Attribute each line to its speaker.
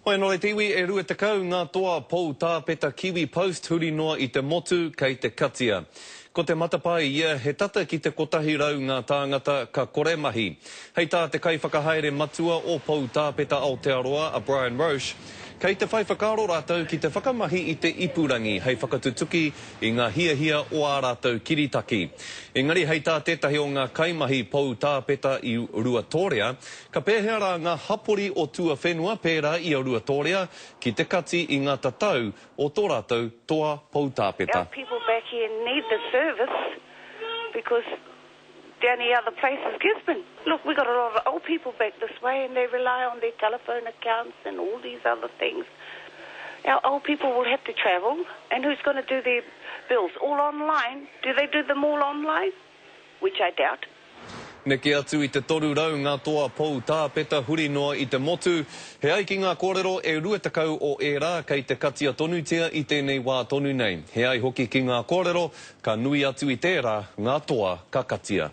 Speaker 1: Hoi anō e te iwi, e 20 ngā toa pou tāpeta Kiwi Post huri noa i te motu kei te katia. Ko te matapae ia, he tata ki te 100 ngā tāngata ka kore mahi. Hei tā te kaiwhakahaere matua o Pou Tāpeta Aotearoa a Brian Roche, kei te whai whakaaro rātou ki te whakamahi i te ipurangi hei whakatutuki i ngā hiahia o ā rātou kiritaki. Engari hei tā tētahi o ngā kaimahi Pou Tāpeta i Ruatōrea, Ka pēhea rā ngā hapori o tuawhenua pērā i a Ruatōrea ki te kati i ngā tatau o tō rātou toa poutāpeta?
Speaker 2: Our people back here need the service because the only other place is Gisborne. Look, we got a lot of old people back this way and they rely on their telephone accounts and all these other things. Our old people will have to travel and who's going to do their bills? All online? Do they do them all online? Which I doubt.
Speaker 1: Neke atu i te 300 ngā toa pou tāpeta huri noa i te motu. He ai ki ngā kōrero e 20 o ērā kei te katia tonutia i tēnei wā tonu nei. He ai hoki ki ngā kōrero, ka nui atu i tērā ngā toa ka katia.